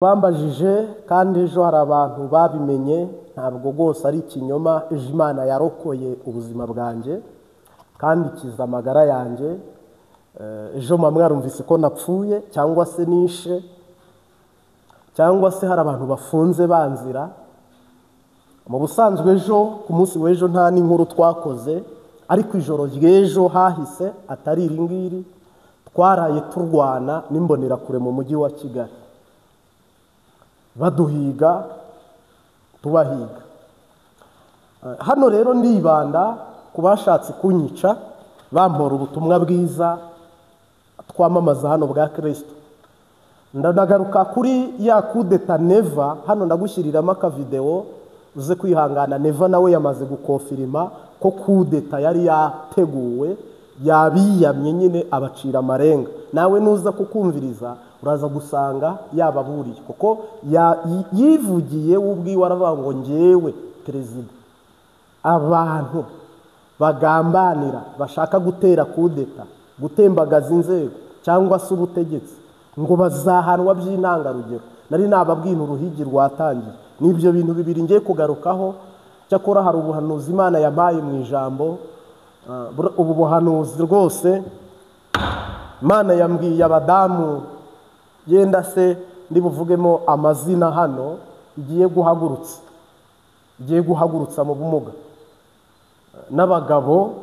Bambajije kandi ejo hari abantu babimenye, ntabwo rwose ari ikinyoma. Ejo Imana yarokoye ubuzima bwanjye kandi ikiza amagara yanjye. Ejo muba mwarumvise ko napfuye cyangwa se nishe cyangwa se hari abantu bafunze banzira. Mu busanzwe ejo ku munsi w'ejo nta n'inkuru twakoze, ariko ijoro ry'ejo hahise atari iri ngiri twaraye turwana n'imbonerakure mu mujyi wa Kigali, baduhiga tubahiga. Hano rero ndibanda ku bashatse kunyica bampora ubutumwa bwiza twamamaza hano bwa Kristo. Ndanagaruka kuri ya kudeta Neva. Hano ndagushyiriramo akavideo uze kwihangana. Neva nawe yamaze gukofirima ko kudeta yari yateguwe, yabiyamye nyine abacira amarenga. Nawe nuza kukumviriza uraza gusanga yababuriye, kuko yivugiye ubwiwe aravuga ngo ngewe perezida, abantu bagambanira bashaka gutera kudeta, gutembagaza inzego cyangwa se ubutegetsi ngo bazahanwa by'intangarugero. Nari nababwira uruhigi rwatangiye. N'ibyo bintu bibiri ngiye kugarukaho. Cyakora hari ubuhanuzi Imana yampaye mu ijambo. Ubu buhanuzi rwose Imana yambwiye abadamu, yenda se ndibuvugemo amazina hano, igiye guhagurutsa, igiye guhagurutsa mu bumuga n'abagabo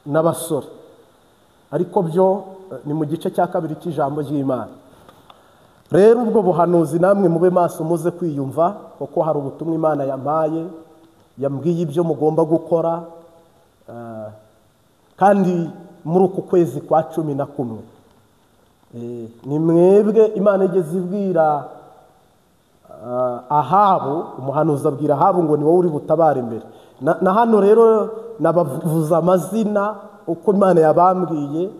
n'abasore, ariko byo ni mu gice cya kabiri cy'ijambo ry'Imana. Rero ubwo buhanuzi namwe mube maso muze kwiyumva, kuko hari ubutumwa Imana yampaye, yambwiye ibyo mugomba gukora. Kandi muri uku kwezi kwa 11 ni mwebwe Imana igeze ibwira Ahabu, umuhanuzi abwira Ahabu ngo ni wowe uri butabare imbere. Na hano rero nabavuza amazina uko Imana yabambwiye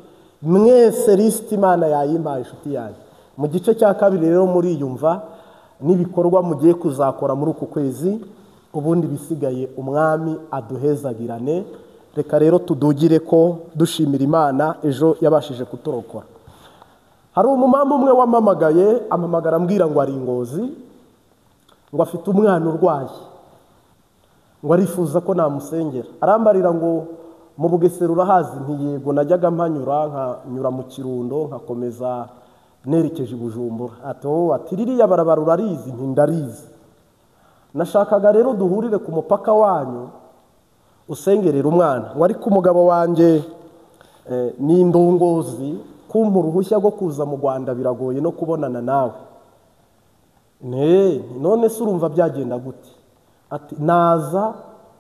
mwese, lisiti Imana yayimpaye inshuti yanjye. Mu gice cya kabiri rero muriyumva n'ibikorwa mugiye kuzakora muri uku kwezi, ubundi bisigaye umwami aduhezagirane. Reka rero tudugire ko dushimira Imana ejo yabashije kuturokora. Hari umumama umwe wamamagaye, amamagara ambwira ngo ari Ngozi, ngo afite umwana urwaye, ngo arifuza ko namusengera. Arambarira ngo mu Bugesera urahazi? Nti yego, najyaga mpanyura nkanyura mu Kirundo nkakomeza nerekeje i Bujumbura. Ati oh, ati ririya barabara urarizi? Nti ndarizi. Nashakaga rero duhurire ku mupaka wanyu usengerera umwana. Ngo ariko umugabo wanjye ni indongozi, kumpa uruhushya rwo kuza mu Rwanda biragoye no kubonana nawe. None se urumva byagenda gute? Ati naza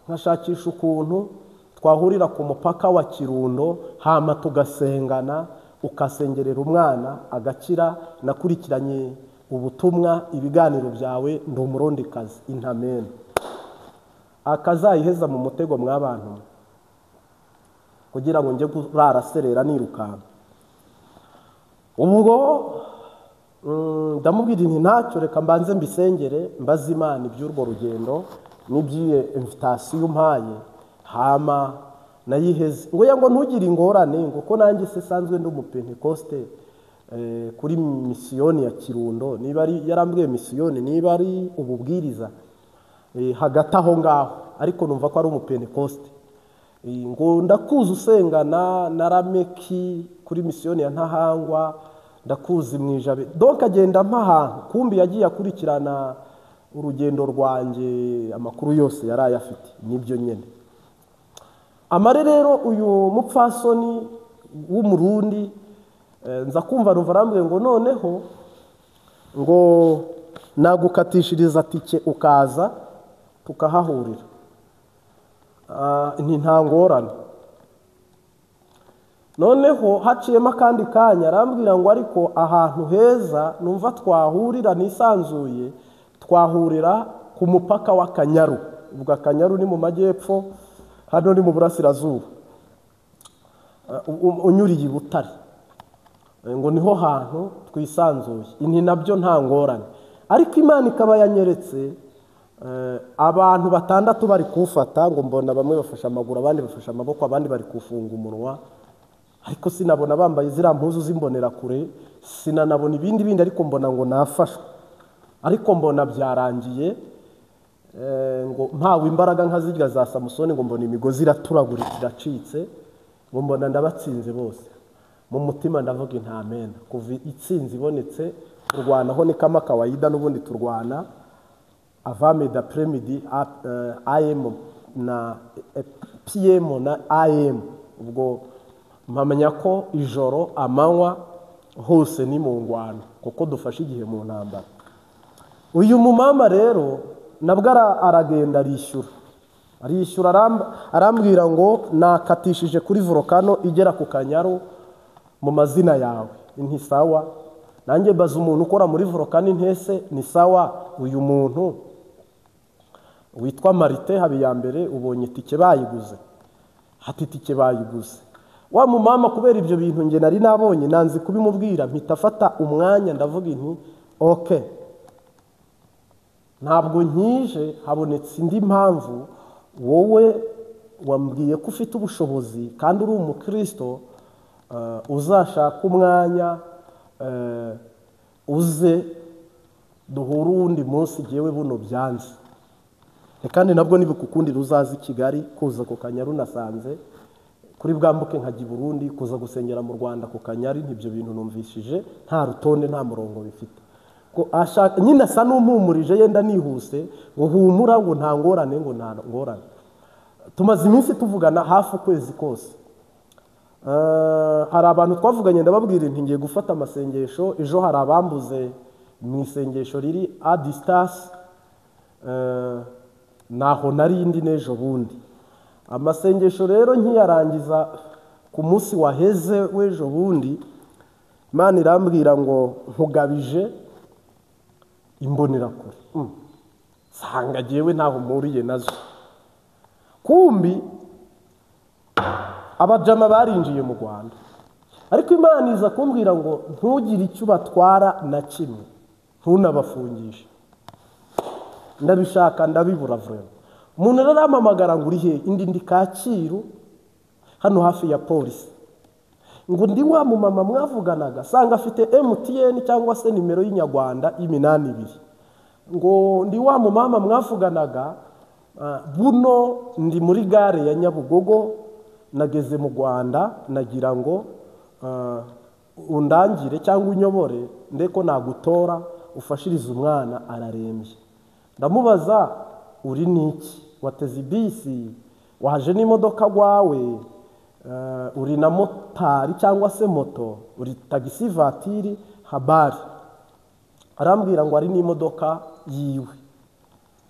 nkashakisha ukuntu twahurira ku mupaka wa Kirundo, hama tugasengana, ukasengerera umwana agakira. Nakurikiranye ubutumwa ibiganiro byawe, ndi umurundikazi intamena. Akazayiheza mu mutego mw'abantu kugira ngo njye kurara serera nirukanka. Ubwo ndamubwira nti ntacyo, reka mbanze mbisengere, mbaze Imana iby'urwo rugendo n'iby'iyo invitation umpaye, hama nayiheze. Ngo ya ngo ntugire ingorane, ngo ko nanjye se sanzwe ndi umupentekoste kuri misiyoni ya Kirundo, niba ari yarambwiye misiyoni, niba ari ububwiriza hagati aho ngaho, ariko numva ko ari umupentekoste. Ngo ndakuzi usengana na Rameki kuri misiyoni ya Ntahangwa, ndakuzi mu Ijabe. Donc agenda mpa ahantu, kumbi yagiye akurikirana urugendo rwanjye, amakuru yose yari ayafite nibyo nyene. Amare rero uyu mupfasoni w'umurundi nza kumva ruva arambwiye ngo noneho ngo nagukatishiriza tike ukaza tukahahurira. Nti nta ngorane. Noneho haciyemo akandi kanya arambwira ngo ariko ahantu heza numva twahurira nisanzuye, twahurira ku mupaka wa Kanyaru. Ubwo Akanyaru ni mu majyepfo, hano ni mu burasirazuba, unyuriye i Butare, ngo niho hantu twisanzuye. Inti nabyo nta ngorane. Ariko Imana ikaba yanyeretse abantu 6 bari kufata, ngo mbona bamwe bafashe amaguru, abandi bafashe amaboko, abandi bari kufunga umunwa, ariko sinabona bambaye ziriya mpuzu z'imbonerakure, sinanabona ibindi bindi, ariko mbona ngo nafashwe. Ariko mbona byarangiye, ngo mpawe imbaraga nka zirya za Samusoni, ngo mbona imigozi iraturaguritse iracitse, ngo mbona ndabatsinze bose. Mu mutima ndavuga intamena, kuva itsinzi ibonetse kurwanaho ni kama kawaida, n'ubundi turwana avant d'après-midi, AM na PM na AM. Ubwo mpamenya ko ijoro amanywa hose ni mu ngwano, kuko dufashe igihe mu ntambara. Uyu mumama rero nabwo aragenda arishyura, arambwira ngo nakatishije kuri Volcano igera ku Kanyaru mu mazina yawe. Nti sawa. Nanjye mbaza umuntu ukora muri Volcano, intese ni sawa, uyu muntu witwa Marite Habiyambere ubonye itike bayiguze? Hati itike bayiguze. Wa mumama kubera ibyo bintu nge nari nabonye nanze kubimubwira, mpita afata umwanya ndavuga nti okay, ntabwo nkije, habonetse indi mpamvu, wowe wambwiye ko ufite ubushobozi kandi uri umukristo, uzashaka umwanya, uze duhure uwundi munsi, jyewe buno byanze. Kandi nabwo nibikukundira uzaze i Kigali, kuza ku Kanyaru nasanze kuri bwambuke nkajya i Burundi, kuza gusengera mu Rwanda ku Kanyaru, ntibyo bintu numvishije nta rutonde nta murongo bifite. Ko ashaka nyine asa n'umpumurije yenda nihuse, ngo humura, ngo nta ngorane, ngo nta ngorane. Tumaze iminsi tuvugana hafi ukwezi kose. Hari abantu twavuganye ndababwira nti ngiye gufata amasengesho ejo, hari abambuze mu isengesho riri a distance, naho nari ndi n'ejo bundi. Amasengesho rero nkiyarangiza ku munsi waheze w'ejo bundi, Imana irambwira ngo nkugabije imbonerakure. Nsanga jyewe ntaho mpuriye nazo. Kumbi abajama barinjiye mu Rwanda, ariko Imana iza kumbwira ngo ntugire icyo ubatwara na kimwe, ntunabafungishe. Ndabishaka ndabibura vraiment. Umuntu arampamagara ngo uri he? Indi ndi Kacyiru hano hafi ya polisi. Ngo ndi wa mumama mwavuganaga, sanga afite MTN cyangwa se nimero y'inyarwanda y'iminani ibiri. Ngo ndi wa mumama mwavuganaga, buno ndi muri gare ya Nyabugogo, nageze mu Rwanda, nagira ngo undangire cyangwa unyobore ndeko nagutora ufashirize umwana ararembye. Ndamubaza uri niki? Wateze bisi, waje n'imodoka gwawe, uri na motari cyangwa se moto, uri tagisi vatiri habari? Arambwira ngo ari n'imodoka yiwe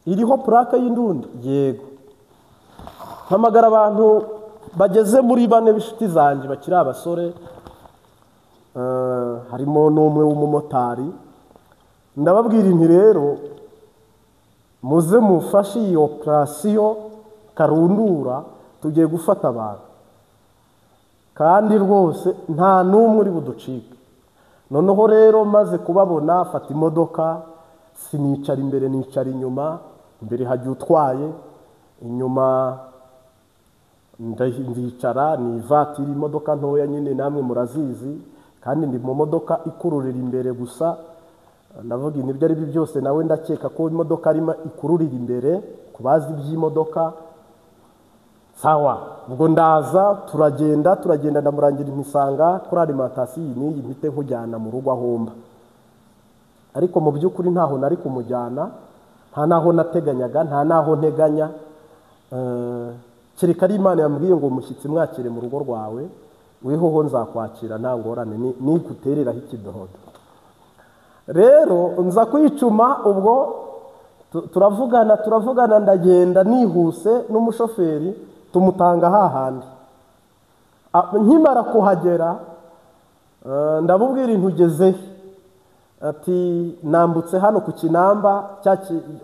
iriho plaque y'indundi. Yego. Mpamagara abantu bageze muri bane b'inshuti zanjye bakiri abasore, harimo n'umwe w'umumotari. Ndababwira nti rero muze mufashe iyi operation karundura, tugiye gufata abantu kandi rwose nta n'umwe uri buducike. Noneho rero maze kubabona, fata imodoka, sinicara imbere nicara inyuma, imbere hajya utwaye, inyuma ndicara, ni ivatiri, imodoka ntoya nyine namwe murazizi, kandi ndi mu modoka ikururira imbere gusa. Ndavuga ibyo ari byo byose nawe ndakeka ko imodoka arimo ikururira imbere kubazi by'imodoka. Sawa, ubwo ndaza turagenda ndamurangira imisanga kuri alimentation iyi n'iyi, mpite nkujyana mu rugo ahomba. Ariko mu by'ukuri ntaho nari kumujyana, nta naho nateganyaga, nta naho nteganya. Kereka ari Imana yambwiye ngo umushyitsi mwakire mu rugo rwawe, wehoho nzakwakira nta ngorane, nigutereraho ikidohodo. Rero nza kwicuma, ubwo turavugana ndagenda nihuse n'umushoferi tumutanga hahandi. Nkimara kuhagera ndamubwira intugeze, ati nambutse hano ku Kinamba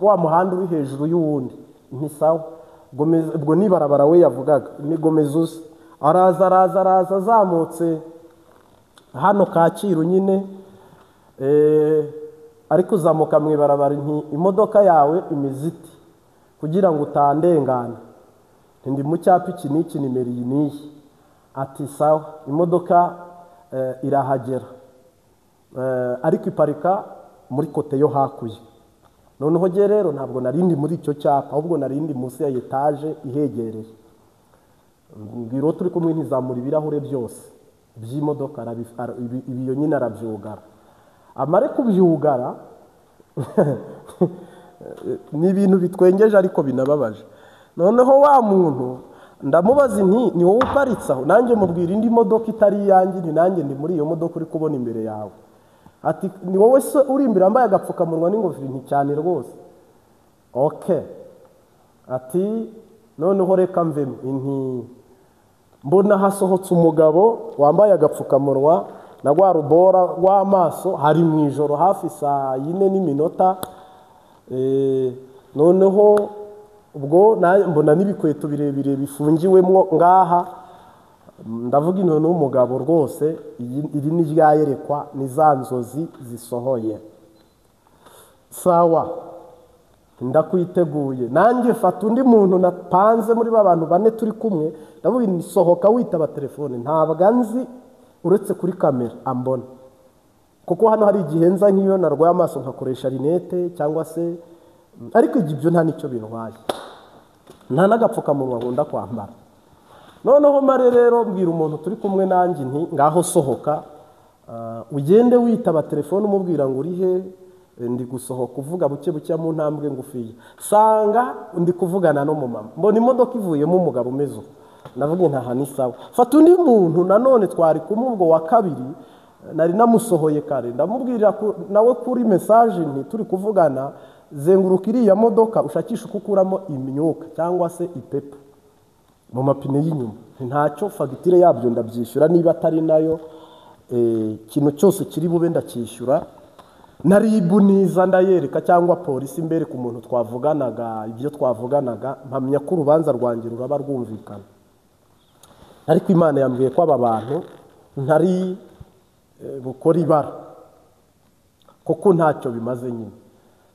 wa muhanda uri hejuru y'uwundi. Nti sawa, ubwo nibarabara we yavugaga ni Gomezusi. Araza azamutse hano Kacyiru nyine, ariko uzamuka mu ibarabara, nti imodoka yawe imiziti kugira ngo utandengana, ndi mu cyapa iki n'iki nimero iyi n'iyi. Ati sawa, imodoka irahagera, ariko iparika muri kote yo hakurya. Noneho jye rero ntabwo narindi muri icyo cyapa, ahubwo narindi munsi ya etaje ihegereye. Mbwira turi kumwe ntizamura ibirahure byose by'imodoka, ibiyo nyine arabyugara. Amare kubyugara ni ibintu bitwengeje ariko binababaje. Noneho wa muntu ndamubaza nti ni wowe uparitse aho? Nanjye mubwira indi modoka itari iyanjye, nti nanjye ndi muri iyo modoka uri kubona imbere yawe. Ati ni wowe se uri imbere wambaye agapfukamunwa n'ingofero? Nti cyane rwose. Okay. Ati noneho reka mvemo. Nti mbona hasohotse umugabo wambaye agapfukamunwa na rwa rubora rw'amaso, hari mu ijoro hafi 4:04. Noneho ubwo mbona n'ibikweto birebire bifungiwemo ngaha, ndavuga intono n'umugabo rwose, iri ni ryayerekwa ni za nzozi zisohoye. Sawa, ndakwiteguye. Nanjye fata undi muntu napanze muri ba bantu bane turi kumwe, ndavuga nisohoka witaba telefone, ntabwo nzi uretse kuri kamera ambona, kuko hano hari igihe nza nk'iyo narwaye amaso nkakoresha rinete cyangwa se, ariko ibyo nta nicyo bintwaye, nta n'agapfukamunwa nkunda kwambara. Noneho mare rero mbwira umuntu turi kumwe nanjye nti ngaho sohoka, ugende witaba telefone umubwira ngo uri he, ndi gusohoka uvuga buke buke mu ntambwe ngufiya. Sanga ndi kuvugana no mumama, mbona imodoka ivuyemo umugabo umeze uko, ndavuga ntaha ni sawa. Fata undi muntu nanone twari kumwe ubwo wa kabiri, nari namusohoye kare, ndamubwira nawe kuri message nti turi kuvugana, zenguruka iriya modoka ushakisha uko ukuramo imyuka cyangwa se ipepo mu mapine y'inyuma, ntacyo fagitire yabyo ndabyishyura, niba atari nayo ikintu cyose kiri bube ndacyishyura. Naribu niza ndayereka cyangwa polisi mbere ku muntu twavuganaga ibyo twavuganaga, mpamya ko urubanza rwanjye ruraba rwumvikana. Ariko Imana yambwiye ko aba bantu ntari bukora ibara kuko ntacyo bimaze nyine,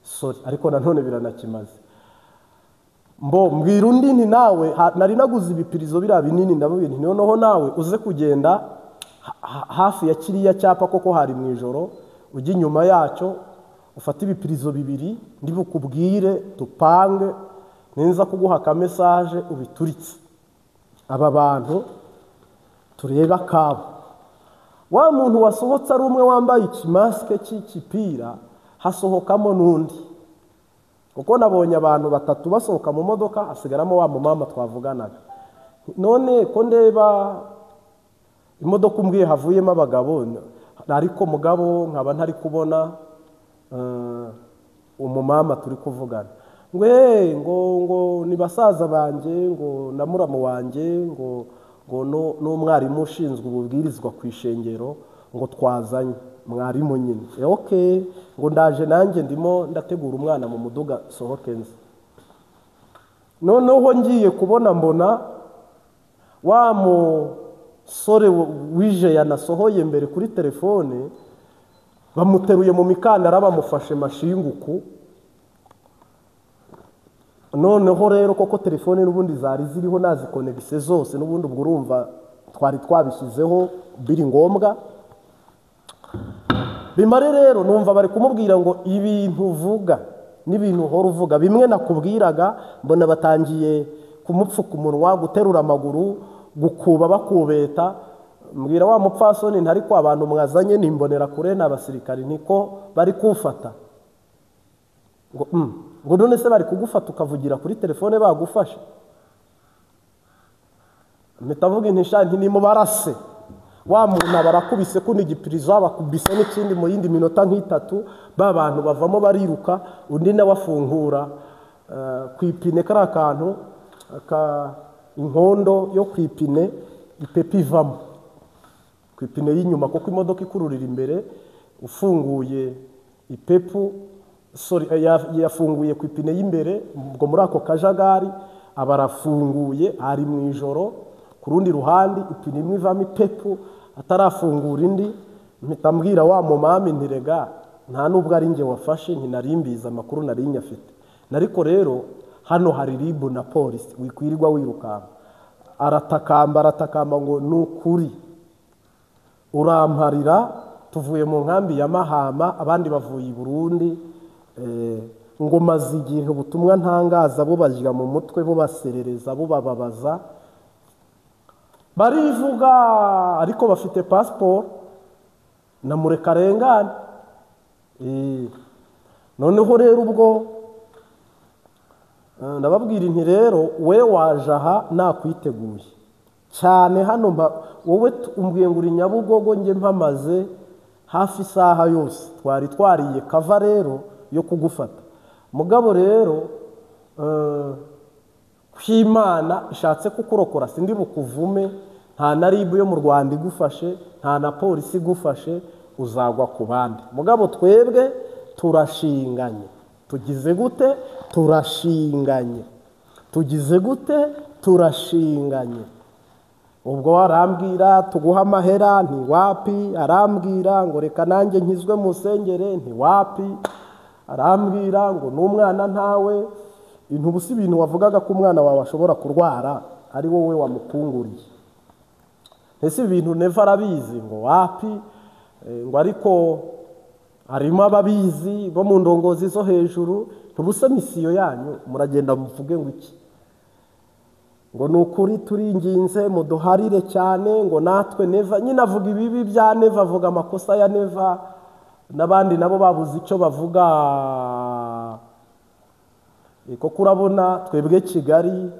sorry, ariko nanone biranakimaze. Mbo mbwira undi nti nawe nari naguze ibipirizo biriya binini, ndamubwira nti noneho nawe uze kugenda hafi ya kiriya cyapa koko hari mu ijoro, ujye inyuma yacyo ufate ibipirizo bibiri ndibukubwire tupange, ninza kuguha ka message ubituritse aba bantu tureba kabo. Wa muntu wasohotse ari umwe wambaye ikimaske cy'ikipira, hasohokamo n'undi, kuko nabonye abantu batatu basohoka mu modoka, hasigaramo wa mumama twavuganaga. None ko ndeba imodoka umbwiye havuyemo abagabo, ariko mugabo nkaba ntari kubona umumama turi kuvugana, ngo ngo ni basaza banjye, ngo na muramu wanjye, ngo ngo n'umwarimu ushinzwe ububwirizwa ku ishengero, ngo twazanye mwarimu nyine. Okay, ngo ndaje nanjye ndimo ndategura umwana mu muduga sohoke nze. Noneho ngiye kubona mbona wa musore wije yanasohoye mbere kuri telefone, bamuteruye mu mikandara bamufashe mashinguku. Noneho rero koko telefone n'ubundi zari ziriho nazikonegise zose, n'ubundi ubwo urumva twari twabishyizeho biri ngombwa. Bimare rero numva bari kumubwira ngo ibintu uvuga n'ibintu uhora uvuga bimwe nakubwiraga, mbona batangiye kumupfuka umunwa, guterura amaguru, gukuba bakubeta. Mbwira wa mupfasoni ntari ko abantu mwazanye nimbonera kure n'abasirikari niko bari kumfata. Ngo ngo none se bari kugufata ukavugira kuri telefone bagufashe? Mpita mvuga nti nti nimubarase. Wa muntu barakubise kundi igipirizo bakubise n'ikindi mu yindi minota nk'itatu, ba bantu bavamo bariruka, undi nawe afungura ku ipine kari akantu ka inkondo yo ku ipine, ipepo ivamo ku ipine y'inyuma, kuko imodoka ikururira imbere, ufunguye ipepu, sorry, yafunguye ku ipine y'imbere, ubwo muri ako kajagari abarafunguye ari mu ijoro. Ku rundi ruhande ipine imwe ivamo ipepu, atarafungura indi, mpita mbwira wa mumami ntirega nta nubwo ari njye wafashe, ntinarimbiza amakuru nari nyafite, nariko rero hano hari ribu na polisi wikwirirwa wirukanka. Aratakamba aratakamba ngo nukuri uramparira, tuvuye mu nkambi ya Mahama, abandi bavuye i Burundi, Ngo maze igihe ubutumwa ntangaza bubajya mu mutwe, bubaserereza, bubababaza, barivuga ariko bafite passport na murekarengane. Noneho rero ubwo ndababwira nti rero we waje aha nakwiteguye cyane hano, wowe umbwiye ngo uri Nyabugogo, njye mpamaze hafi isaha yose, twari twariye kava rero yo kugufata. Mugabo rero kw'Imana ishatse kukurokora, sindi bukuvume, nta na RIB yo mu Rwanda igufashe, nta na polisi igufashe, uzagwa ku bandi. Mugabo twebwe turashinganye, tugize gute? Turashinganye, tugize gute? Turashinganye. Ubwo arambwira tuguha amahera, ntiwapi. Arambwira ngo reka nanjye nkizwe musengere, ntiwapi. Arambwira ngo n'umwana ntawe, intubu si ibintu wavugaga ko umwana wawe ashobora kurwara ari wowe wamukunguriye. Ese ibintu Neva arabizi? Ngo wapi, ngo ariko harimo ababizi bo mu ndongozi zo hejuru. Ntubuse misiyo yanyu muragenda muvuge ngo iki? Ngo ni ukuri turinginze muduharire cyane, ngo natwe Neva nyine avuga ibibi bya Neva, avuga amakosa ya Neva, n'abandi nabo babuze icyo bavuga. Koko urabona twebwe Kigali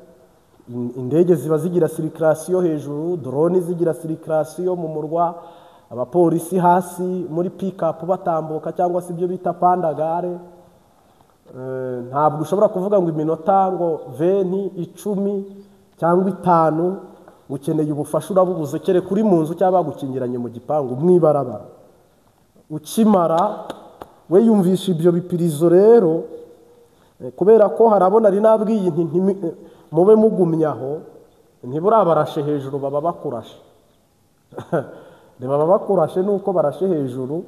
indege ziba zigira circulation hejuru, drone zigira circulation mu murwa, abapolisi hasi muri pick-up batambuka cyangwa se ibyo bita pandagare. Ntabwo ushobora kuvuga ngo iminota ngo 20, 10 cyangwa 5 ukeneye ubufasha urabubuze, kereka uri mu nzu cyangwa bagukingiranye mu gipangu mwibarabara. Ukimara we yumvisha ibyo bipirizo rero, kubera ko harabona ari nabwiye nti mube mugumyaho, ntiburabarashe hejuru baba bakurashe. Baba bakurashe nuko barashe hejuru,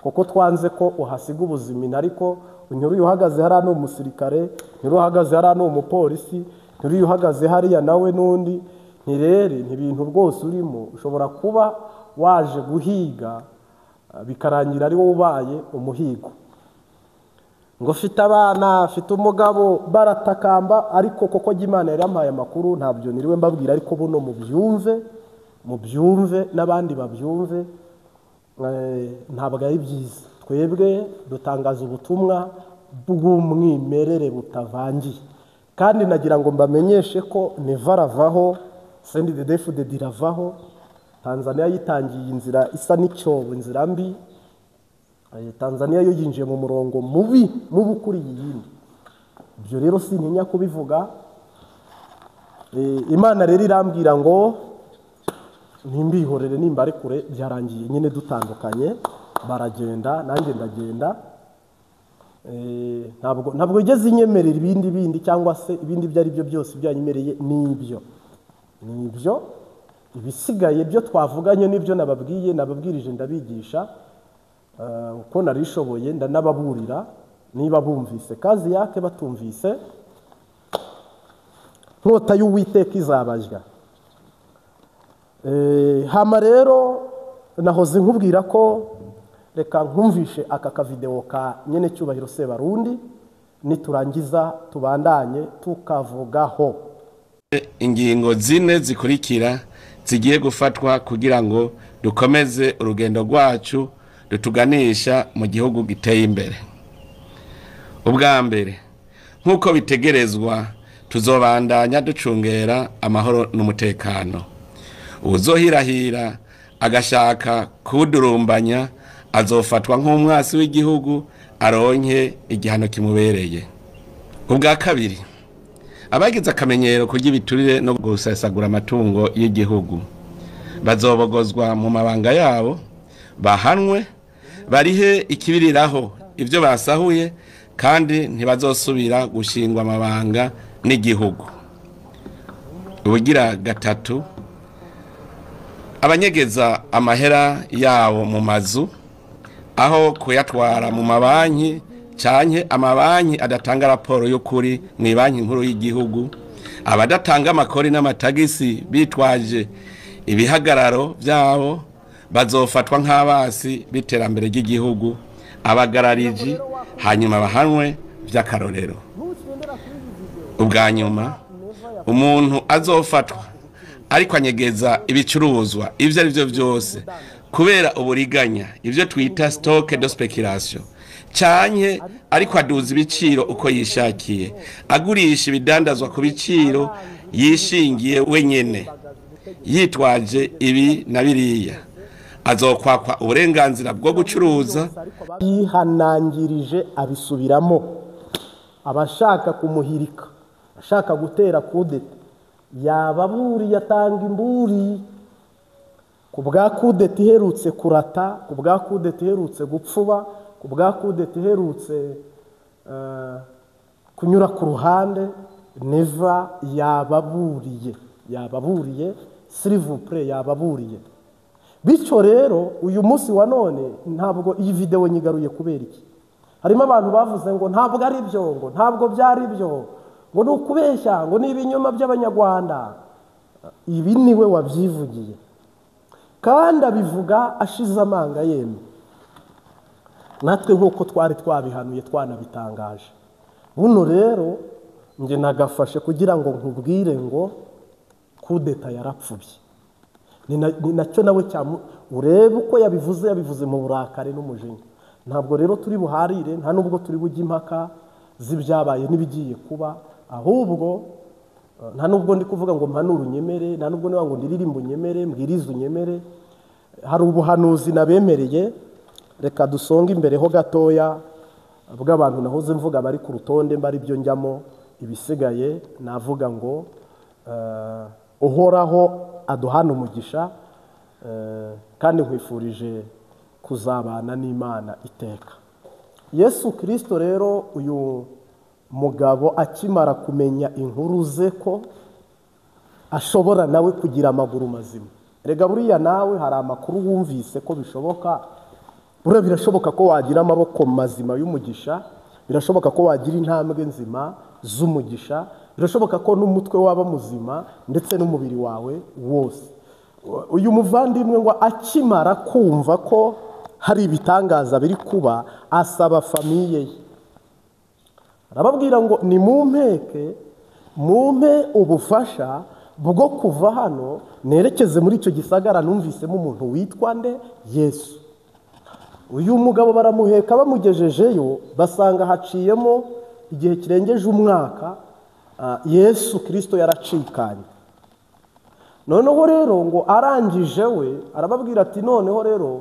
kuko twanze ko uhasiga ubuzima. Ariko unyuruye uhagaze hariya ni umusirikare, nyuruye uhagaze hariya ni umupolisi, nyuruye uhagaze hariya nawe n'undi. Ntirere ntibintu rwose urimo, ushobora kuba waje guhiga bikarangira ari wowe ubaye umuhigo. Ngo mfite abana, mfite umugabo, baratakamba. Ariko koko Imana yari yampaye amakuru, ntabyo niriwe mbabwira, ariko buno mubyumve, mubyumve n'abandi babyumve, ntabwo ari byiza. Twebwe dutangaza ubutumwa bw'umwimerere butavangiye, kandi nagira ngo mbamenyeshe ko Neva aravaho, CNDD-FDD iravaho. Tanzania yitangiye inzira isa n'icyobo, inzira mbi. Tanzania yo yinjiye mu murongo mubi mubi kuri iyi yindi. Ibyo rero sintinya kubivuga. Imana rero irambwira ngo ntimbihorere nimba ari kure, byarangiye nyine dutandukanye, baragenda nanjye ndagenda. Ntabwo igeze inyemerera ibindi bindi cyangwa se ibindi ibyo ari byo byose byanyemereye nibyo nibyo ibisigaye byo twavuganye nibyo nababwiye, nababwirije, ndabigisha uko narishoboye, ndanababurira niba bumvise kazi yake, batumvise nkota y'Uwiteka izabajya. Hama rero nahoze nkubwira ko reka nkumvishe aka kavideo ka nyene Cyubahiro Sebarundi, niturangiza tubandanye tukavugaho. Ingingo zine zikurikira zigiye gufatwa kugira ngo dukomeze urugendo rwacu rutuganisha mu gihugu giteye imbere. Ubwa mbere, nk'uko bitegerezwa, tuzobandanya ducungera amahoro n'umutekano. Uzohirahira agashaka kudurumbanya azofatwa nk'umwasi w'igihugu, aronke igihano kimubereye. Ubwa kabiri, abagize akamenyero kurya ibiturire no gusesagura amatungo y'igihugu bazobogozwa mu mabanga yabo, bahanwe, barihe ikibiriraho ibyo basahuye, kandi ntibazosubira gushingwa amabanga n'igihugu. Ubugira gatatu, abanyegeza amahera yabo mu mazu aho kuyatwara mu mabanki canke amabanki adatanga raporo y'ukuri mu banki nkuru y'igihugu, abadatanga amakori n'amatagisi bitwaje ibihagararo byabo bazofatwa nk'abasi b'iterambere ry'igihugu, abagarariji, hanyuma bahanwe vy'akarorero. Ubwa nyuma, umuntu azofatwa ariko anyegeza ibicuruzwa ivyo ari byo vyose kubera uburiganya, ivyo twita stock de spéculation, canke ariko aduza ibiciro uko yishakiye, agurisha ibidandazwa ku biciro yishingiye wenyene yitwaje ibi na biriya, azokwakwa uburenganzira bwo gucuruza. Yihanangirije abisubiramo abashaka kumuhirika, ashaka gutera kudeta, yababuriye atanga imburi ku bwa kudeta iherutse kurata, ku bwa kudeta iherutse gupfuba, ku bwa kudeta iherutse kunyura ku ruhande. Neva yababuriye, yababuriye, s'il vous plaît, yababuriye. Bityo rero uyu munsi wa none ntabwo iyi video nyigaruye kubera iki? Harimo abantu bavuze ngo ntabwo ari byo, ngo ntabwo byari byo, ngo ni ukubeshya, ngo ni ibinyoma by'Abanyarwanda. Ibi niwe wabyivugiye, kandi abivuga ashize amanga yemwe. Natwe nk'uko twari twabihanuye twanabitangaje. Buno rero nge nagafashe kugira ngo nkubwire ngo kudeta yarapfubye. Ni nacyo nawe urebe uko yabivuze, yabivuze mu burakari n'umujinya. Ntabwo rero turi buharire, nta nubwo turi bujye impaka z'ibyabaye n'ibigiye kuba, ahubwo nta nubwo ndi kuvuga ngo mpanure unyemere, nta nubwo niba ngo ndiririmbe unyemere, mbwirize unyemere. Hari ubuhanuzi nabemereye, reka dusonge imbere ho gatoya bw'abantu nahoze mvuga bari ku rutonde, mbari byo njyamo, ibisigaye navuga ngo Uhoraho aduhana umugisha, kandi nkwifurije kuzabana n'Imana iteka. Yesu Kristo rero uyu mugabo akimara kumenya inkuru ze ko ashobora nawe kugira amaguru mazima. Rega buriya nawe hari amakuru wumvise ko bishoboka, buriya birashoboka ko wagira amaboko mazima y'umugisha, birashoboka ko wagira intambwe nzima z'umugisha, birashoboka ko n'umutwe waba muzima ndetse n'umubiri wawe wose. Uyu muvandimwe ngo akimara kumva ko hari ibitangaza biri kuba, asaba famiye ye, arababwira ngo nimumpeke, mumpe ubufasha bwo kuva hano nerekeze muri icyo gisagara numvisemo umuntu witwa nde? Yesu. Uyu mugabo baramuheka, bamugejejeyo basanga haciyemo igihe kirengeje umwaka, Yesu Kristo yaracikanye. Noneho rero ngo arangije we arababwira ati noneho rero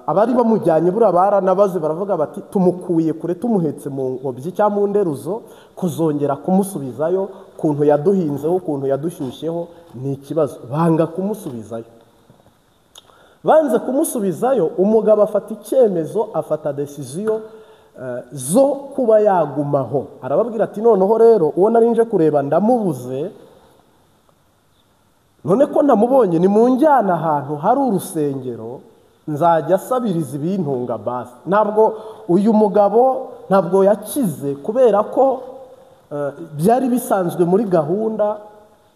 abari bamujyanye buriya baranabaze baravuga bati tumukuye kure, tumuhetse mu ngobyi cyangwa mu nderuzo, kuzongera kumusubizayo kuntu yaduhinzeho, kuntu yadushyushyeho ni ikibazo. Banga kumusubizayo. Banze kumusubizayo, umugabo afata icyemezo, afata decision zo kuba yagumaho. Arababwira ati noneho rero uwo nari nje kureba ndamubuze, none ko ntamubonye ni munjyana ahantu hari urusengero nzajya asabiriza ibintunga basi. Ntabwo uyu mugabo ntabwo yakize kubera ko byari bisanzwe muri gahunda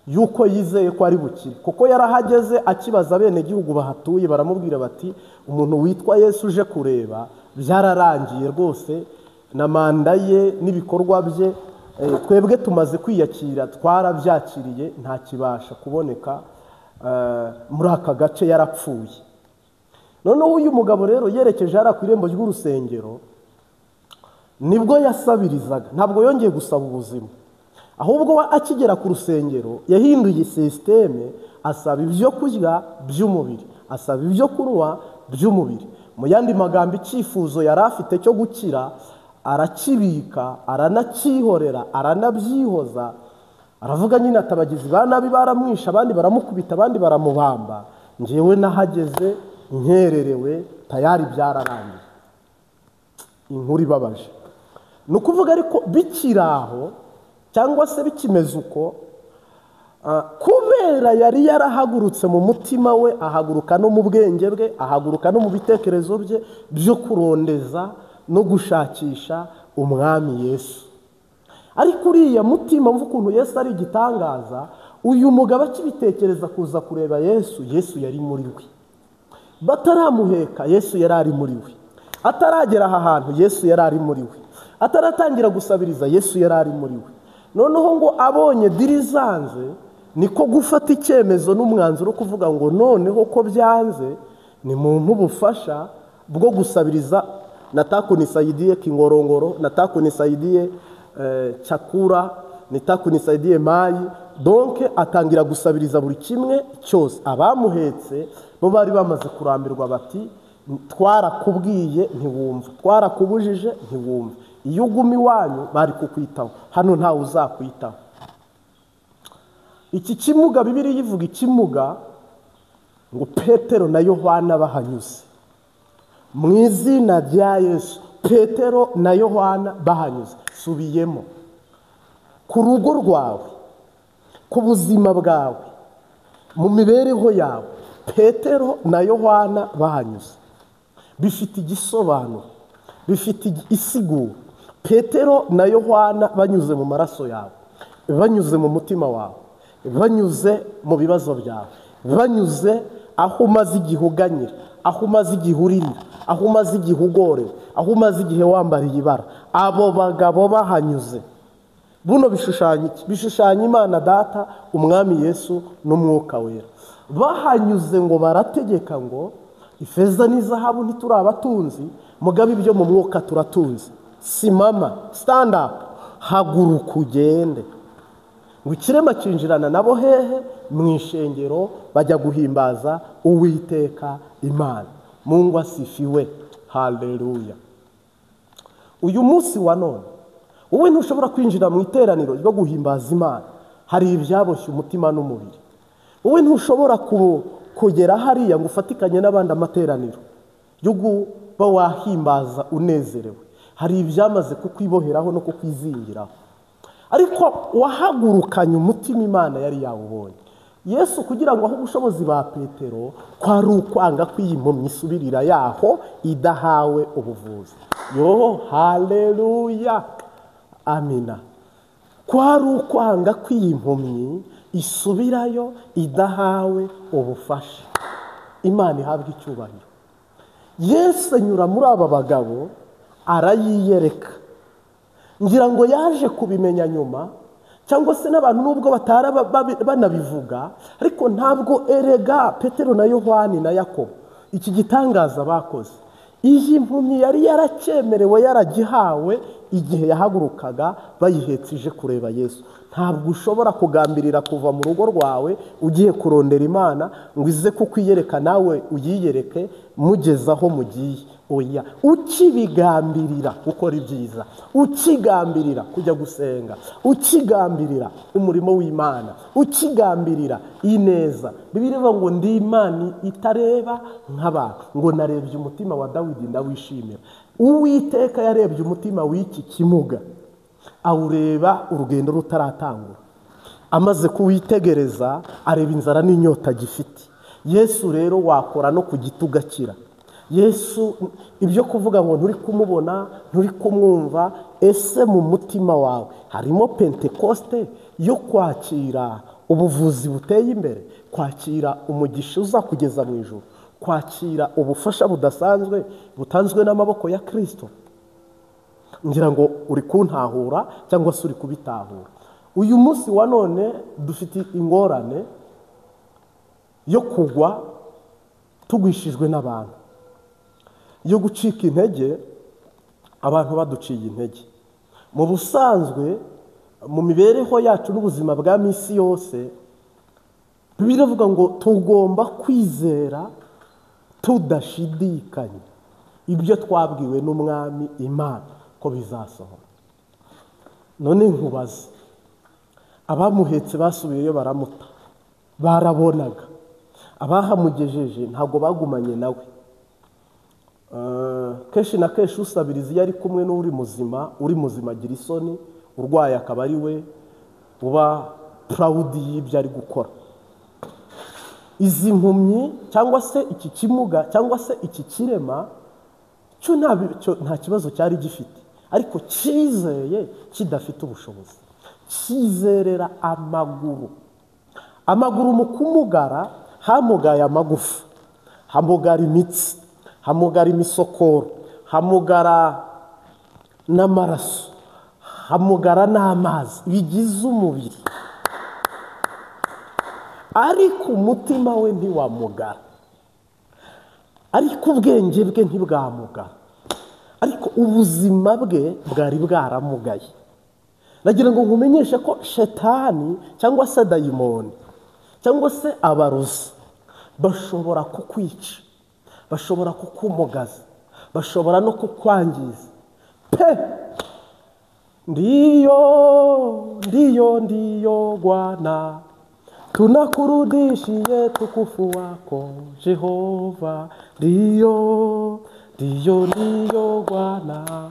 yuko yizeye ko ari bukire, kuko yarahageze akibaza bene gihugu bahatuye, baramubwira bati umuntu witwa Yesu uje kureba byararangiye rwose, na manda ye n'ibikorwa bye twebwe tumaze kwiyakira, twarabyakiriye, nta kibasha kuboneka muri aka gace, yarapfuye. Noneho uyu mugabo rero yerekeje hariya ku irembo ry'urusengero, nibwo yasabirizaga, ntabwo yongeye gusaba ubuzima, ahubwo akigera ku rusengero yahinduye sisiteme, asaba ibyo kurya by'umubiri, asaba ibyo kunywa by'umubiri. Mu yandi magambo, icyifuzo yari afite cyo gukira arakibika, aranacyihorera, aranabyihoza. Aravuga nyine ati abagizi ba nabi baramwisha, abandi baramukubita, abandi baramubamba, njyewe nahageze nkererewe, tayari byararangiye. Inkuru ibabaje. Ni ukuvuga ariko bikiraho cyangwa se bikimeze uko, kubera yari yarahagurutse mu mutima we, ahaguruka no mu bwenge bwe, ahaguruka no mu bitekerezo bye byo kurondeza no gushakisha umwami Yesu. Ariko uriya mutima mvu ukuntu Yesu ari igitangaza, uyu mugabo akibitekereza kuza kureba Yesu, Yesu yari muri we. Bataramuheka, Yesu yari ari muri we. Ataragera aha hantu, Yesu yari ari muri we. Ataratangira gusabiriza Yesu yari ari muri we. Noneho ngo abonye diri zanze, niko gufata icyemezo n'umwanzuro kuvuga ngo noneho ko byanze ni muntu ubufasha bwo gusabiriza. Nataka unisaidie kingorongoro, nataka unisaidie chakura, nataka unisaidie mayi. Donc atangira gusabiriza buri kimwe cyose. Abamuhetse bo bari bamaze kurambirwa bati twarakubwiye ntiwumva, twarakubujije ntiwumva, iyo uguma iwanyu bari kukwitaho, hano ntawe uzakwitaho. Iki kimuga, Bibiliya ivuga ikimuga ngo Petero na Yohana bahanyuze mu izina rya Yesu. Petero na Yohana bahanyuze. Subiyemo, ku rugo rwawe, ku buzima bwawe, mu mibereho yawe, Petero na Yohana bahanyuze. Bifite igisobanuro, bifite isiguro. Petero na Yohana banyuze mu maraso yawe, banyuze mu mutima wawe, banyuze mu bibazo byawe, banyuze aho umaze igihe uganyira, aho umaze igihe uririra, aho umaze igihe ugorewe, aho umaze igihe wambariye ibara. Abo bagabo bahanyuze. Buno bishushanya iki? Bishushanya Imana Data, Umwami Yesu n'Umwuka Wera. Bahanyuze ngo barategeka ngo ifeza n'izahabu ntiturabatunzi, mugabe ibyo mu mwuka turatunze. Simama, stand up, haguruka ugende. Ngo ikirema kinjirana nabo hehe? Mu ishengero, bajya guhimbaza Uwiteka Imana. Mungu asifiwe, haleluya. Uyu munsi wa none wowe ntushobora kwinjira mu iteraniro ryo guhimbaza Imana, hari ibyaboshye umutima n'umubiri. Wowe ntushobora kugera hariya ngo ufatikanye n'abandi amateraniro yo kuba wahimbaza unezerewe, hari ibyamaze kukwiboheraho no kukwizingiraho. Ariko wahagurukanye umutima Imana yari yawubonye. Yesu kugira ngo ahe ubushobozi ba Petero, kwari ukwanga ko iyi mpumyi isubirira yaho idahawe ubuvuzi. Yo, haleluya, amina. Kwari ukwanga ko iyi mpumyi isubirayo idahawe ubufasha. Imana ihabwa icyubahiro. Yesu anyura muri aba bagabo arayiyereka. Ngira ngo yaje kubimenya nyuma, cyangwa se n'abantu nubwo batara banabivuga, ariko ntabwo erega Petero na Yohani na Yakobo iki gitangaza bakoze. Iyi mpumyi yari yaracyemerewe, yaragihawe igihe yahagurukaga bayihetse ije kureba Yesu. Ntabwo ushobora kugambirira kuva mu rugo rwawe ugiye kurondera Imana ngo ize kukwiyereka nawe uyiyereke mugeze aho mugiye. Oya, ukibigambirira gukora ibyiza, ukigambirira kujya gusenga, ukigambirira umurimo w'Imana, ukigambirira ineza. Bibiliya ivuga ngo ndi Imana itareba nk'abantu, ngo narebye umutima wa Dawidi ndawishimira. Uwiteka yarebye umutima w'iki kimuga, awureba urugendo rutaratangura. Amaze kuwitegereza areba inzara n'inyota gifite. Yesu rero wakora no ku giti ugakira. Yesu ibyo kuvuga ngo nturi kumubona, nturi kumwumva, ese mu mutima wawe harimo Pentekoste yo kwakira ubuvuzi buteye imbere, kwakira umugisha uza kugeza mu ijuru, kwakira ubufasha budasanzwe butanzwe n'amaboko ya Kristo? Ngira ngo uri kuntahura cyangwa se uri kubitahura. Uyu munsi wa none dufite ingorane yo kugwa tugwishijwe n'abantu, yo gucika intege, abantu baduciye intege. Mu busanzwe mu mibereho yacu n'ubuzima bwa misi yose, Bibiliya iravuga ngo tugomba kwizera tudashidikanya ibyo twabwiwe n'Umwami Imana ko bizasohora. None nkubaze, abamuhetse basubiyeyo baramuta, barabonaga. Abahamugejeje ntabwo bagumanye nawe. Kenshi na kenshi usabiriza iyo ari kumwe n'uri muzima, uri muzima agira isoni, urwaye akaba ari we uba proud y'ibyo ari gukora. Izi mpumyi cyangwa se iki kimuga cyangwa se iki kirema cyo nta kibazo cyari gifite, ariko cyizeye kidafite ubushobozi, cyizerera amaguru. Amaguru mu kumugara hamugaye amagufa, hamugara imitsi, hamugara imisokoro, hamugara n'amaraso, hamugara n'amazi bigize umubiri, ariko umutima we ntiwamugara, ariko ubwenge bwe ntibwamugara, ariko ubuzima bwe bwari bwaramugaye. Nagira ngo nkumenyeshe ko shetani cyangwa se dayimoni cyangwa se abarozi bashobora kukwica, bashobora kukumugaza, bashobora no kukwangiza pe. Ndiyo, ndiyo, ndiyo Bwana, tunakurudishie tukufu wako Jehova. Ndiyo, ndiyo, ndiyo Bwana,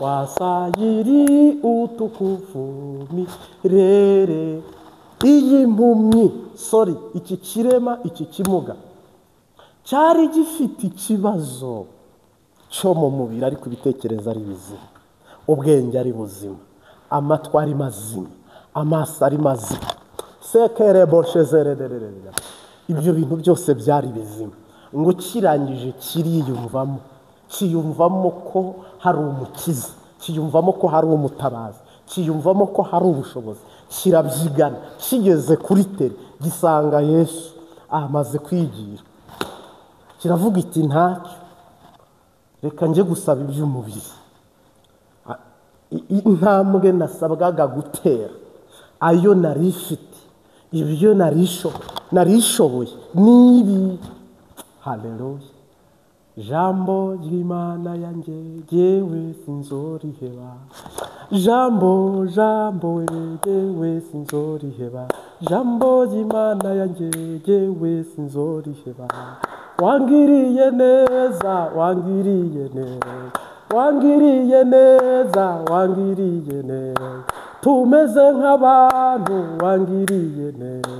wasayiri utukufu mirere. Iyi mpumyi, sorry, iki kirema, iki kimuga cyari gifite ikibazo cyo mu mubiri, ariko ibitekerezo ari bizima, ubwenge ari buzima, amatwi ari mazima, amaso ari mazima, sekereboshezerererere, ibyo bintu byose byari bizima. Ngo kirangije kiriyumvamo, kiyumvamo ko hari umukiza, kiyumvamo ko hari umutabazi, kiyumvamo ko hari ubushobozi, kirabyigana. Kigeze kuri tere gisanga Yesu amaze kwigira, kiravuga iti ntacyo, reka njye gusaba iby'umubiri. Intambwe nasabwaga gutera, ayo nari ifite, ibyo narishoboye nibi. Haleluya. Jambo ry'Imana yanjye jyewe sinzoriheba, jambo, jambo we jyewe sinzoriheba, jambo ry'Imana yanjye jyewe sinzoriheba. Wangiriye neza, wangiriye neza, wangiriye neza, wangiriye neza, tumeze nk'abantu, wangiriye neza,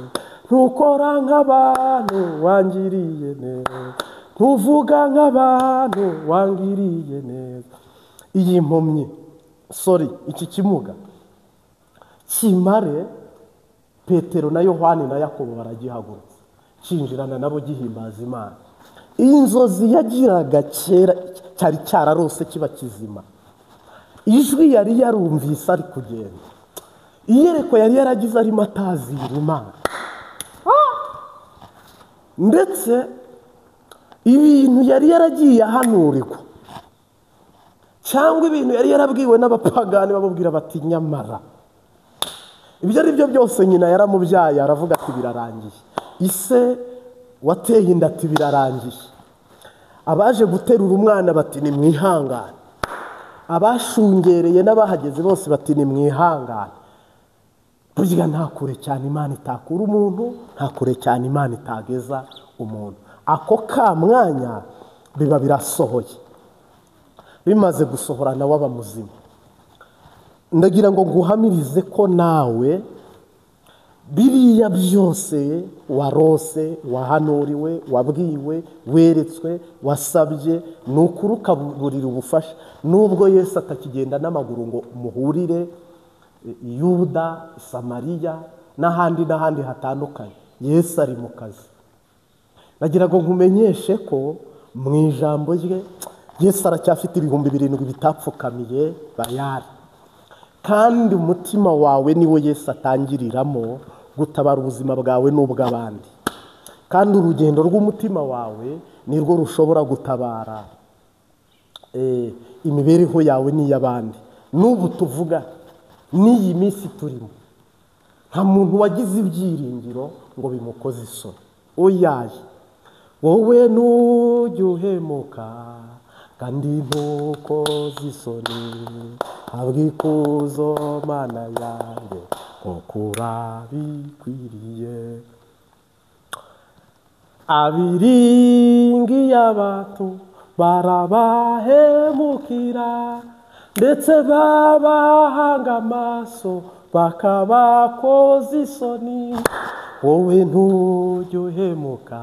ntukora nk'abantu, wangiriye neza, ntuvuga nk'abantu, wangiriye neza. Iyi mpumyi, sorry, iki kimuga kimare, Petero na Yohani na Yakobo baragihagurutse, kinjirana nabo gihimbaza Imana. Inzozi yagiraga kera cyari cyararose kiba kizima, ijwi yari yarumvise ari kugenda, iyereko yari yaragize arimo atazira Imana, ndetse ibintu yari yaragiye ahanurirwa cyangwa ibintu yari yarabwiwe n'abapagani bamubwira bati nyamara ibyo ari byo byose nyina yaramubyaye, aravuga ati birarangiye. Ise wateye inda ati birarangiye. Abaje guterura umwana bati ni mwihangane, abashungereye n'abahageze bose bati ni mwihangane. Burya nta kure cyane Imana itakura umuntu, nta kure cyane Imana itageza umuntu. Ako ka mwanya biba birasohoye, bimaze gusohora nawe aba muzima. Ndagira ngo nguhamirize ko nawe biriya byose warose, wahanuriwe, wabwiwe, weretswe, wasabye, ni ukuri ukaburira ubufasha. Nubwo Yesu atakigenda n'amaguru ngo muhurire Yuda, Samariya n'ahandi n'ahandi hatandukanye, Yesu ari mu kazi. Nagira ngo nkumenyeshe ko mu ijambo rye Yesu aracyafite 7,000 bitapfukamiye Bayali, kandi umutima wawe niwo Yesu atangiriramo gutabara ubuzima bwawe n'ubw'abandi, kandi urugendo rw'umutima wawe nirwo rushobora gutabara imibereho yawe n'iy'abandi. N'ubu tuvuga n'iyi minsi turimo, nta muntu wagize ibyiringiro ngo bimukoze isoni. Oyaye, wowe nujya uhemuka kandi ntukoze isoni, habwa ikuzo Mana yanjye kuko urabikwiriye. Abiringiye abantu barabahemukira, ndetse babahanga amaso bakabakoza isoni. Wowe ntujya uhemuka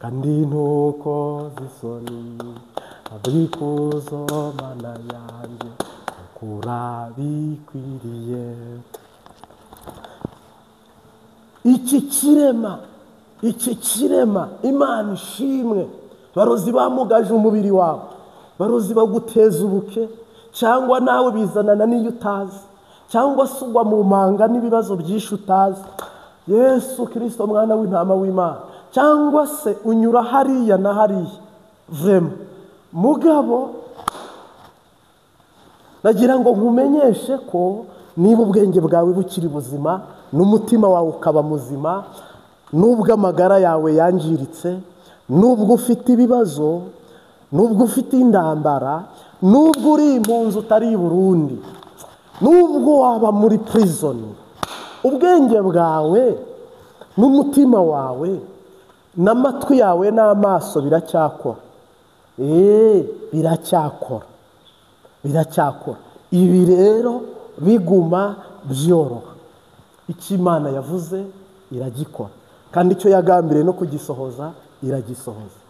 kandi ntukoze isoni, habwa ikuzo Mana yanjye kuko urabikwiriye. Iki kirema, iki kirema, Imana ishimwe. Barozi bamugaje umubiri wawe, barozi baguteza ubuke, cyangwa nawe bizanana n'iyo utazi, cyangwa se ugwa mu manga n'ibibazo byinshi utazi. Yesu Kristo mwana w'intama w'Imana, cyangwa se unyura hariya na hariya vrema. Mugabo nagira ngo nkumenyeshe ko niba ubwenge bwawe bukiri buzima n'umutima wawe ukaba muzima, nubwo amagara yawe yangiritse, nubwo ufite ibibazo, nubwo ufite indambara, nubwo uri impunzi utari i Burundi, nubwo waba muri prison, ubwenge bwawe n'umutima wawe n'amatwi yawe n'amaso biracyakora. Biracyakora, biracyakora. Ibi rero biguma byoroha. Icyo Imana yavuze iragikora, kandi icyo yagambiriye no kugisohoza iragisohoza.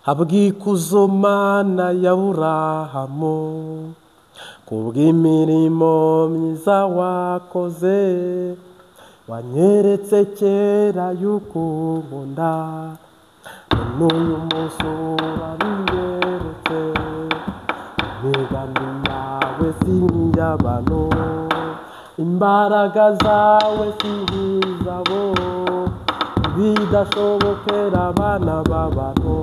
Habwikuzo Mana ya Aburahamu, kubw'imirimo myiza wakoze, wanyeretse kera yuko unkunda, none uyu munsi urabinyeretse. Imigambi yawe si iy'abantu, imbaraga zawe si izabo, bidashobokera abana b'abantu,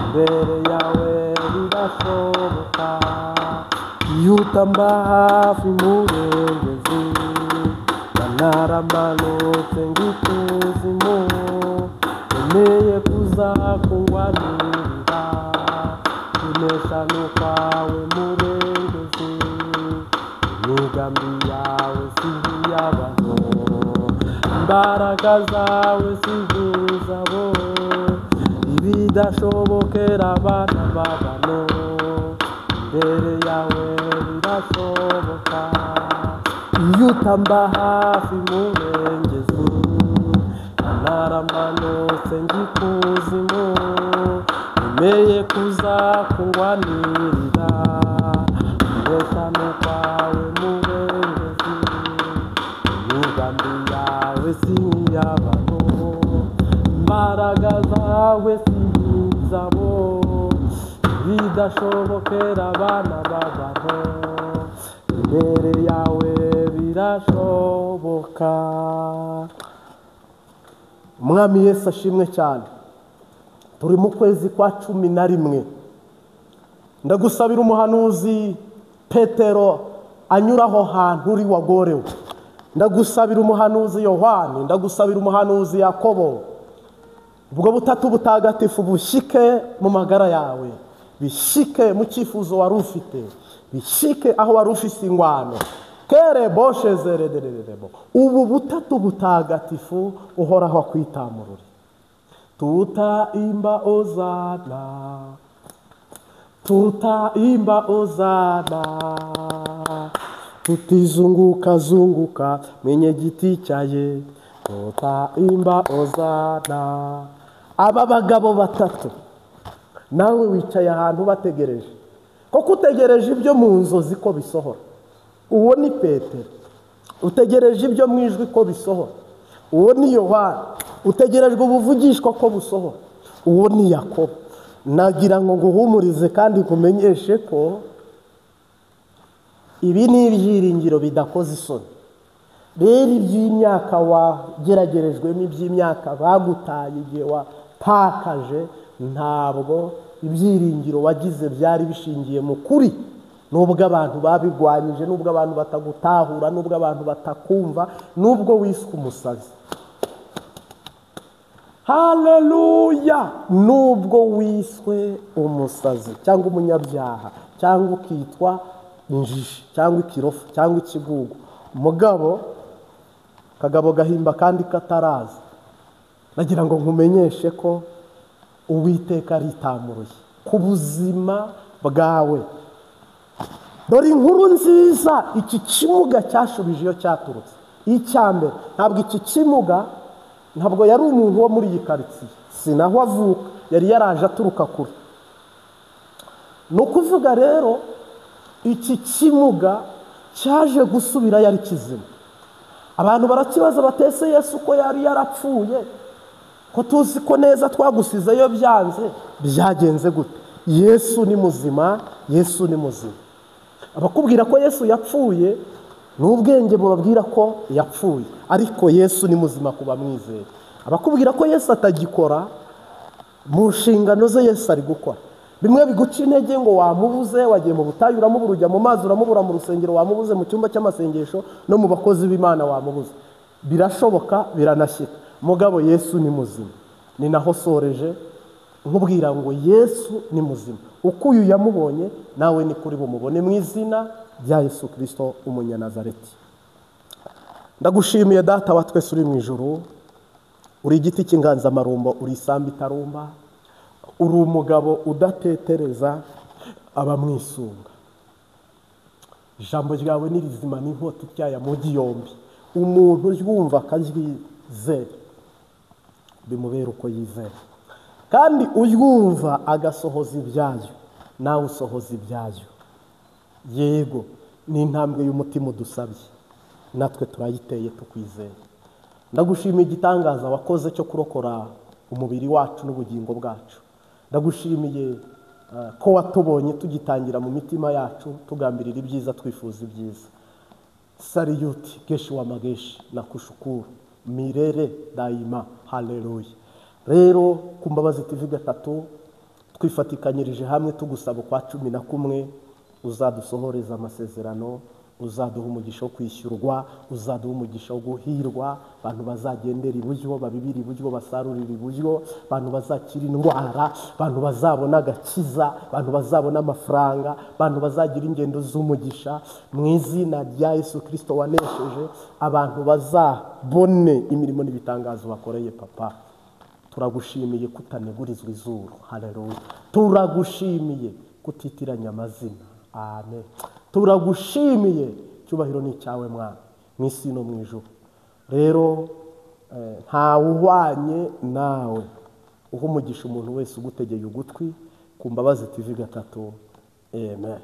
imbere yawe birashoboka. Iyo utamba hafi murengezi, naramanutse ngikuzimu, nemeye kuzakungwanirira, kunesha kwawe murengezi. Imigambi yawe si iy'abantu, imbaraga zawe si izabo, ibidashobokera abana b'abantu, imbere yawe birashoboka. Iyo utamba hafi murengezi, naramanutse ngikuzimu, nemeye kuzakungwanirira, kunesha kwawe murengezi. Imigambi yawe si iy'abantu, imbaraga zawe si izabo, bidashobokera abana b'abantu, imbere yawe birashoboka. Umwami Yesu ashimwe cyane. Turi mu kwezi kwa 11. Ndagusabira umuhanuzi Petero anyuraho hantu uri wagorewe. Ndagusabira umuhanuzi Yohani, ndagusabira umuhanuzi Yakobo. Ubwo butatu butagatifu bushike mu magara yawe, bishike mu cyifuzo wari ufite, bishike aho wari ufise ingwano. Kere boshe zeredererebo. Ubu butatu butagatifu uhoraho akwitamurure. Tutaimba ozana, tutaimba ozana, tutizunguka zunguka mwenye giti cyaye, tutaimba ozana. Aba bagabo batatu nawe wicaye ahantu bategereje, koko utegereje ibyo mu nzozi ko bisohora, uwo ni Petero. Utegereje ibyo mu ijwi ko bisohora, uwo ni Yohana. Utegerejwe ubuvugishwa ko busohora, uwo ni Yakobo. Nagira ngo nguhumurize kandi nkumenyeshe ko ibi ni ibyiringiro bidakoze isoni. Rero iby'imyaka wageragerejwemo, iby'imyaka bagutaye, igihe watakaje, ntabwo ibyiringiro wagize byari bishingiye mu kuri. Nubwo abantu babigwanyije, nubwo abantu batagutahura, nubwo abantu batakumva, nubwo wiswe umusazi. Haleluya! Nubwo wiswe umusazi cyangwa umunyabyaha, cyangwa ukitwa injiji, cyangwa ikirofu, cyangwa ikigugu, mugabo kagabo gahimba kandi kataraza, nagira ngo nkumenyeshe ko Uwiteka aritamuruye ku buzima bwawe. Dore inkuru nziza iki kimuga cyashubije iyo cyaturutse. Icya mbere, ntabwo iki kimuga, ntabwo yari umuntu wo muri iyi karitsiye, sinaho avuka, yari yaraje aturuka kure. Ni ukuvuga rero iki kimuga cyaje gusubira yari kizima. Abantu barakibaza batese Yesu ko yari yarapfuye, ko tuzi ko neza twagusizeyo byanze, byagenze gute? Yesu ni muzima, Yesu ni muzima. Abakubwira ko Yesu yapfuye n'ubwenge bubabwira ko yapfuye, ariko Yesu ni muzima ku bamwizeye. Abakubwira ko Yesu atagikora, mu nshingano ze Yesu ari gukora. Bimwe biguca intege ngo wamubuze, wagiye mu butayu uramubura, ujya mu mazi uramubura, mu rusengero wamubuze, mu cyumba cy'amasengesho no mu bakozi b'Imana wamubuze. Birashoboka, biranashyika. Mugabo Yesu ni muzima. Ni naho soreje nkubwira ngo Yesu ni muzima. Uko uyu yamubonye nawe ni kuri bumubone mu izina rya Yesu Kristo umunyanazareti. Ndagushimiye Data wa twese uri mu ijuru, uri igiti cy'inganzamarumbo, uri isambu itarumba, uri umugabo udatetereza abamwisunga. Ijambo ryawe ni rizima n'inkota ityaye mu yombi, umuntu uryumva akaryizera bimubera uko yizera, kandi uryumva agasohoza ibyayo, nawe usohoza ibyayo. Yego, ni intambwe y'umutima udusabye, natwe turayiteye tukwizeye. Ndagushimiye igitangaza wakoze cyo kurokora umubiri wacu n'ubugingo bwacu. Ndagushimiye ko watubonye tugitangira mu mitima yacu, tugambirira ibyiza, twifuza ibyiza. Sariyuti geshi wa mageshi na kushukuru mirere daima, haleluya. Rero ku Mbabazi TV 3 twifatikanyirije hamwe tugusaba kwa 11 uzadusohoreza amasezerano, uzaduha umugisha wo kwishyurwa, uzaduha umugisha wo guhirwa, abantu bazagendera iburyo, babibira iburyo, basarurira iburyo, abantu bazakira indwara, abantu bazabona agakiza, abantu bazabona amafaranga, abantu bazagira ingendo z'umugisha mu izina rya Yesu Kristo wanesheje, abantu bazabone imirimo n'ibitangazo bakoreye Papa. Turagushimiye kutanegurizwa izuru, haleluya. Turagushimiye kutitiranya amazina, amen. Turagushimiye, cyubahiro ni cyawe Mwana mu isi no mu ijuru. Rero ntawuhwanye nawe, uha umugisha umuntu wese ugutegeye ugutwi. Ku Mbabazi TV 3, amen.